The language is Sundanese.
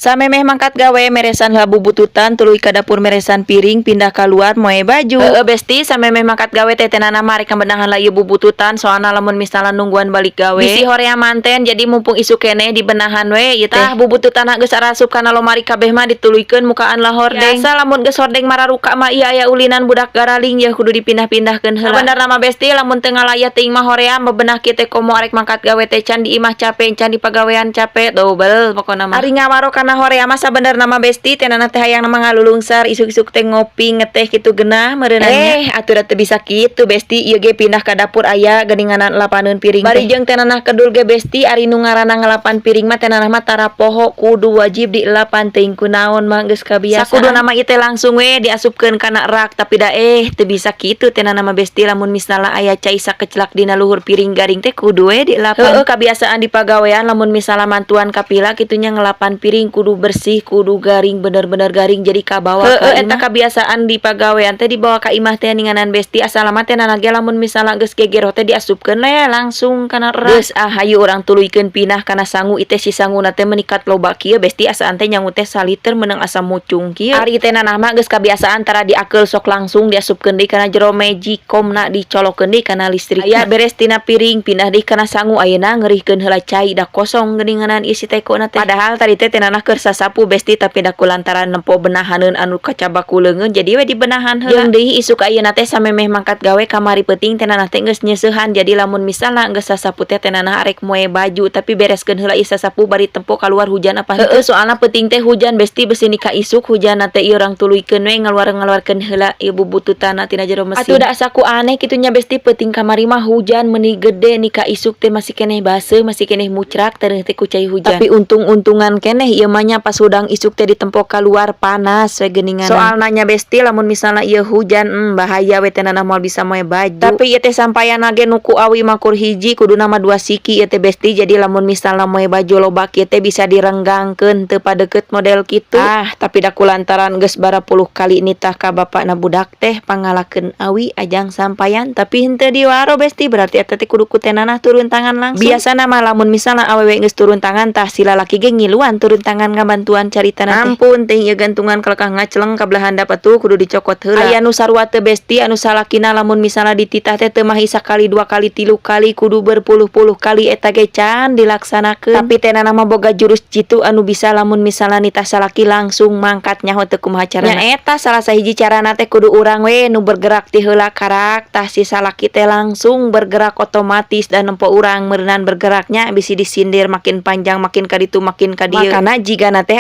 Samemeh mangkat gawe, meresan heula bubututan, tuluy ka dapur meresan piring, pindah keluar moe baju. Heeh besti, samemeh mangkat gawe teh tenana mah rek ngabenahan lah ieu bubututan, soalna lamun misalna nungguan balik gawe bisi hoream manten, jadi mumpung isuk keneh dibenahan we ieu teh. Tah, bubututan geus arasup kana lomari kabeh mah dituluykeun mukaan lah hordeng. Biasa lamun geus hordeng mararuka mah ieu aya ulinan budak garaling ya, kudu dipindah-pindahkeun heula. Bener mah besti, lamun teu ngalayah teuing mah hoream bebenah kieu teh, komo arek mangkat gawe teh can di imah capek, can di pagawean capek, double pokona mah. Ari ngawaro kana hoream mah, sabenerna mah besti, teh nana teh hayang mah ngalulungsar isuk-isuk teh ngopi ngeteh kitu, geunah meureunana. Eh, atuh da teu bisa kitu besti, ieu ge pindah ka dapur aya geuninganan lapaneun piring. Bari jeung teh nanah kedul ge besti, ari nu ngaranna ngalapan piring mah teh nanah mah tara poho, kudu wajib dielapan, teuing kunaon mah geus kabiasaan. Sakuduna mah ieu teh langsung we diasupkeun kana rak, tapi da eh teu bisa kitu teh nanah mah besti, lamun misalna aya cai sakeclak dina luhur piring garing teh kudu we dielapan. Heueuh, kabiasaan di pagawean, lamun misalna mantuan kapila kitu nya, ngelapan piring kudu bersih, kudu garing, bener-bener garing, jadi kabawa ka imah. Eta kabiasaan di pagawean teh dibawa ka imah teh ninganan besti. Asal mah teh nana ge lamun misalna geus gegero teh diasupkeun we langsung kana rak. Geus ah, hayu urang tuluykeun pindah kana sangu. Ieu teh si sanguna teh menikat loba kieu besti, asaan teh nyangu teh saliter meunang asa mucung kieu. Ari teh nanah mah geus kabiasaan, tara diakeul, sok langsung diasupkeun deui kana jero magicomna, dicolokeun deui kana listrik. Aya beres tina piring, pindah deui kana sangu. Ayeuna ngeurihkeun heula cai, da kosong geuninganan isi tekona teh. Padahal tadi teh nanah keur sasapu besti, tapi da kulantaran nempo benahaneun anu kacabak ku leungeun, jadi we dibenahan heula. Jeung deui isuk ayeuna teh samemeh mangkat gawe kamari peuting teh nanah teh geus nyeusehan, jadi lamun misalna geus sasapu teh, teh nanah arek moe baju, tapi bereskeun heula ieu sasapu bari tempo kaluar hujan apa henteu. Heueuh, soalna peuting teh hujan besti, besi ni ka isuk hujan teh. Ieu urang tuluykeun we ngaluar-ngaluarkeun heula ieu bubututanna tina jero mesin. Atuh da asa ku aneh kitu nya besti, peuting kamari mah hujan meuni gede, ni ka isuk teh masih keneh baseuh, masih keneh mucrak tereh teh ku cai hujan. Tapi untung-untungan keneh ieu mah nya, pas hudang isuk teh ditempo kaluar panas we geuningan. Soalna nya besti, lamun misalna ieu hujan, bahaya we, teh nanah moal bisa moe baju. Tapi ieu teh sampayan ge nu ku awi mah kur hiji, kuduna mah dua siki ieu teh besti, jadi lamun misalna moe baju loba kieu teh bisa direnggangkeun, teu padeukeut model kitu. Ah, tapi da kulantaran geus barapuluh kali nitah ka bapakna budak teh pangalakeun awi ajang sampayan, tapi henteu diwaro besti, berarti eta teh kudu ku teh nanah turun tangan langsung. Biasana mah lamun misalna awewe geus turun tangan, tah si lalaki ge ngiluan turun tangan ngabantuan caritana teh. Ampun teh, ieu gantungan kalekah ngaceleng ka belah handap, atuh kudu dicokot heula. Aya nu sarua teu besti, anu salakina lamun misalna dititah teh teu mahi sakali, dua kali, tilu kali, kudu berpuluh-puluh kali eta ge can dilaksanakeun. Tapi teh nanah mah boga jurus jitu anu bisa lamun misalna nitah salaki langsung mangkat, nyaho teu kumaha carana? Nya eta salah sahiji carana teh kudu urang we nu bergerak ti heula karak, tah si salaki teh langsung bergerak otomatis dan nempo urang meureunan bergeraknya, bisi disindir makin panjang, makin ka ditu makin ka dieu. Makana jigana teh